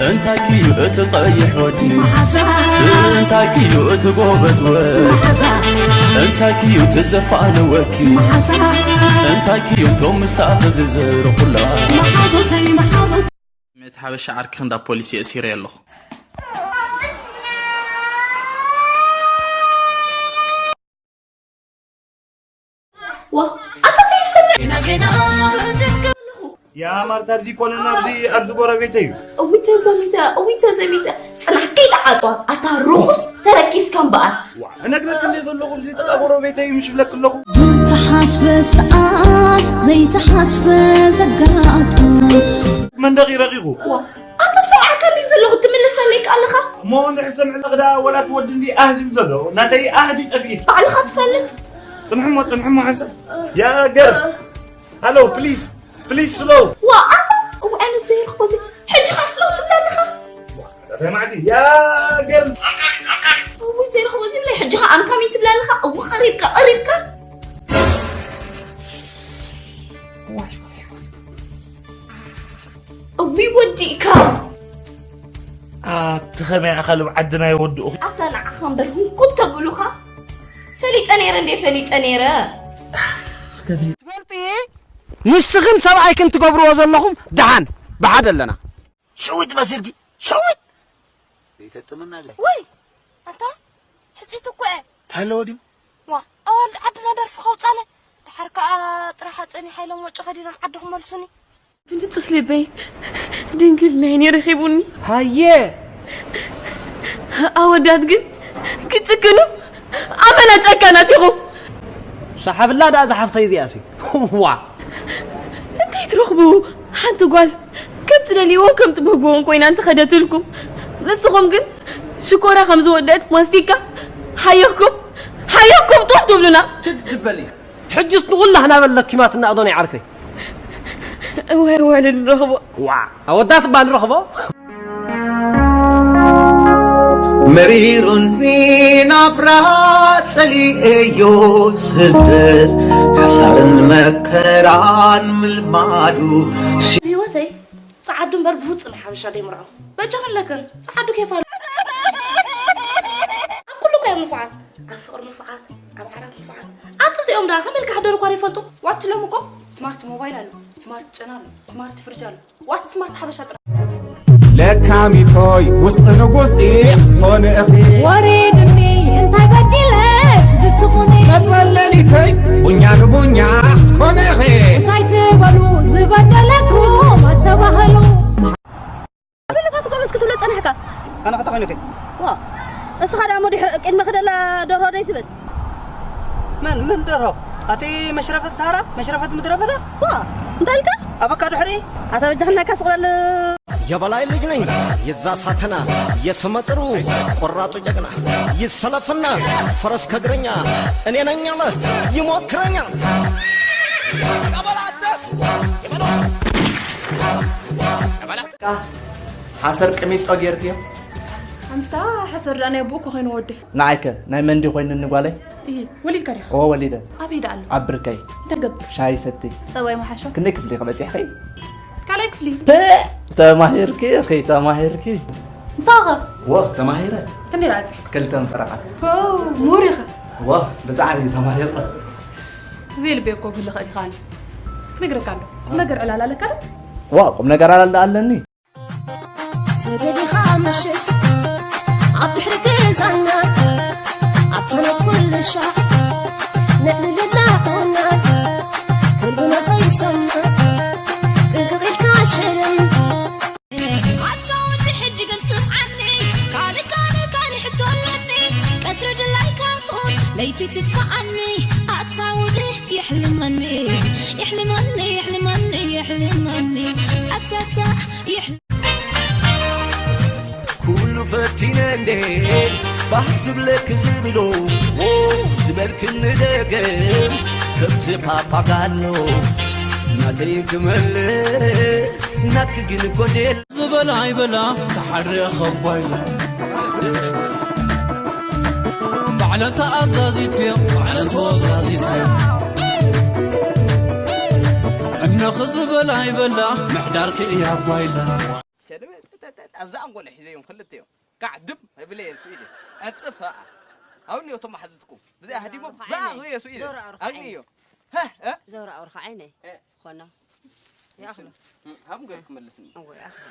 እንታይ ክዩ እቲ ቀይሕ ወዲ? መሓዛ። እንታይ ክዩ እቲ ጎበዝ ወዲ? መሓዛ። እንታይ ክዩ እቲ ዘፋነወኪ? መሓዛ። እንታይ ክዩ እቶም ምሳኺ ዝዝርኹላ? መሓዙተይ፣ መሓዙተይ። እቲ ሓበሻ ዓርኪ እንዳ ፖሊስ የእሲረ ኣለኹ። ዋ፣ ኣታ ተይስተምዕ። ያ ማርታ፣ ኣብዚ ኮለና፣ ኣብዚ፣ ኣብዚ ጎረቤተይ እዩ። እውይ ተዘሚተ፣ እውይ ተዘሚተ። ጽናሕ ከይትዓጽዋ፣ ኣታ ርኹስ ተረኪስካ እምበኣር። ዋ፣ እነግረክ እንደ ዘለኹ፣ እዚ ጥቃ ጎረቤተይ እዩ፣ ምሽ ብለክ ኣለኹ። ዘይተሓስበ ሰዓት፣ ዘይተሓስበ ዘጋጥም። መንደቕ ይረቂቑ። ዋ፣ ኣታ ሰብዓ ከመይ ዘለኹ ትምልሰለይ ኣለኻ? እሞ እንድሕር ሰምዕለኽ ደኣ፣ ወላ ትወዲ እንዲ ኣህዚም ዘሎ፣ ናተይ ኣህዲ ጠፊኡ። ባዕልኻ ትፈልጥ። ጽንሕሞ፣ ጽንሕሞ ሓንሳብ። ያ ገር። ሃሎ፣ ፕሊዝ፣ ፕሊዝ ስሎው። ዋ፣ ኣታ፣ እው፣ ኣነ ዘይረኽቦ እዚ። ሕጂ ኸ ስሎው ትብላ ኣለኻ? ዋ፣ እንታይ ማዕዲ? ያ ገር። እው፣ ዘይረኽቦ እዚ ብለይ። ሕጂ ኸ ኣንካሚ ትብላ ኣለኻ? እው፣ ቀሪብካ፣ ቀሪብካ። ዋይ፣ ዋይ፣ ዋይ። እውይ፣ ወዲእካ። ኣቲ ኸመይ ኣኸልብ ዓድና ይወድኡ። ኣታ ንዓኻ እምበር ህንኩት ተብሉኻ። ፈሊጠ ነይረ እንዴ፣ ፈሊጠ ነይረ። ትፈልጢ፣ ንስኽን ሰብኣይክን ትገብርዎ ዘለኹም ደሓን ብሓደ ኣለና። ሸዊት መሲልኪ፣ ሸዊት። ዘይተጥምና ግን። ወይ፣ ኣንታ፣ ሕጺት እኮ እየ። ተሃለወ ድዩ? ዋ፣ ኣዋልድ ዓድና ደርፊ ከውጻለ። ደሓር ከኣ ጥራሓ ጸኒሓ ኢሎም ወጭ ከዲኖም ዓዲ ክመልሱኒ። ብንጹህ ልበይ ድንግልናይ ነይረ ኺቡኒ። ሃየ! ኣወዳት ግን ክጭክኑ ኣመና ጨካናት ኢኹም። ሰሓብላ ደኣ ዝሓፍተይ እዚኣሲ። ዋ! እንታይ ትረኽቡ? ሓንቲ ጓል ከም ትደልይዎ ከም ትብህግዎን ኮይና እንተኸደትልኩም፣ ንስኹም ግን ሽኮራ ከም ዝወደአት ማስቲካ ሓየኩም፣ ሓየኩም ጡፍ ትብሉና። ትድበሊ። ሕጅስ ንኹላህና በል ለኪማትና ኣዶናይ ዓርከይ። እወ፣ እወ፣ ንረኽቦ። ዋ፣ ኣወዳት እባ ንረኽቦ። መሪሩኒ ናብራ ጸሊኤዮ ስደት፣ ሓሳርን መከራን ምልማዱ። ህይወተይ ጸዓዱ እምበር ብፍጹም ሓበሻ ደይምርዖ። በጃኽን ለክን ጸዓዱ ኬፍ ኣሎ። ኣብ ኩሉ እኮ እዮም ንፉዓት። ኣብ ፍቕሪ ንፉዓት፣ ኣብ ዓራት ንፉዓት። ኣቲ እዚኦም ደኣ ከመይ ኢልካ ክሕደሩ እኳ ዘይፈልጡ። ዋት ሎሚ እኮ ስማርት ሞባይል ኣሎ፣ ስማርት ጨና ኣሎ፣ ስማርት ፍርጅ ኣሎ። ዋት ስማርት ሓበሻ ጥራሕ። ለካሚቶይ ውስጢ ንጉስጢ ክትኮኒ እኺ። ወሪድኒ እንታይ በዲለ ዝስቑኒ። መጸለሊተይ ቡኛ ንቡኛ ክትኮኒ እኺ። እንታይ ትበሉ ዝበደለኩም ኣስተባህሉ። ኣበለታት ጎበዝ ክትብሎ ጸናሕካ። ኣነ ከተኾይኑ ከ? ዋ፣ እስኻ ደኣ እሞ ድሕሪ ቅድመ ክደላ ደርሆ ደይ ትብል? መን፣ መን ደርሆ? ኣቲ መሽረፈት ሰሃራ? መሽረፈት ምድረ በዳ? ዋ፣ እንታይ ኢልካ? ኣበካ ድሕሪ? ኣታ በጃኽናካ ስቕ በል። የበላይ ልጅ ነኝ የዛ ሳተና የስመጥሩ ቆራጡ ጀግና ይሰለፍና ፈረስ ከእግረኛ እኔ ነኝ አለ ይሞክረኛል። ሓሰር ቅሚጦ ጌርክዮ? ኣንታ ሓሰር ደኣ ናይ ኣቦኡ እኮ ኮይኑ ወደይ። ንዓይከ ናይ መን ድዩ ኮይኑኒ ጓለይ? እይ፣ ወሊድካ ዲኻ? እወ፣ ወሊደ። ኣበይ ደኣ ኣሎ? ኣብ ብርከይ። እንታይ ትገብር? ሻሂ ሰቲ። ጸባይ ምሓሾ? ክንደይ ክፍሊ ኢኺ በጺሕኺ? ካልኣይ ክፍሊ። ፐ! ተማሂርኪ ኢኺ፣ ተማሂርኪ። ንስኻ ኸ? እወ፣ ተማሂረ። ክንደይ ደኣ በጺሕካ? ክልተ ፈረቓ። ኦ፣ ምሁር ኢኻ። እወ፣ ብጣዕሚ ተማሂረ። ብዘይ ልበይ እኮ ክህልኽ ኢኻ። ክነግረካ ኣሎ። ቁም ነገር ዕላል ኣለካ ዶ? እወ፣ ቁም ነገር ዕላል ደኣ ኣለኒ። ተደሊኻ ምሽት ኣብ ድሕሪ ገዛና ኣብ ተነኩል ሻዕ ነዕልልና ቁና ከልብና ከይሰምዕ ጥንቅቕ ኢልካ ሽልም። ኣታ ወዲ ሕጂ ግን ስምዓኒ፣ ካልእ፣ ካልእ፣ ካልእ ሕቶ ኣለኒ። ቀትሪ ድላይካ ኹን፣ ለይቲ ትጥፍኣኒ። ኣታ ወዲ የሕልመኒ፣ የሕልመኒ፣ የሕልመኒ፣ የሕልመኒ። ኣታ፣ ኣታ፣ የሕ- ኩሉ ፈቲነ እንዴ ባህ ዝብለክ ዝብሎ ዝበልክኒ ደገም ከምቲ ፓፓጋኖ ናተይ ክመልእ ናትኪ ግን ኮዴል ዝበላ ይበላ ተሓድረ ኸጓይላ ባዕለ ተኣዛዚት እየ ባዕለ ተወዛዚት እየ እነኽ ዝበላ ይበላ ምሕዳርኪ እያ ጓይላ። ኣብዛ ኣንጎሎ ሒዘዮም ክልተ እዮም። ካዕ ድም እብለ እየ ስኢደ። ኣንጽፍ ኸኣ። ኣውኒ እቶም መሓዝትኩም። ብዚኣ ሃዲሞም። ዞሮ ብኣ ኸዓይነ። ዞየ ስኢደ። ዞሮ ኣውርኻ ኣግኒ ዓይነ። እዮም። ሀ ሀ ዞሮ ኣውርኻ ዓይነ። እ። ዝኾና። ይኣኽሎ። ሃም ገር ክመልስኒ። እወ ይኣኽሎ።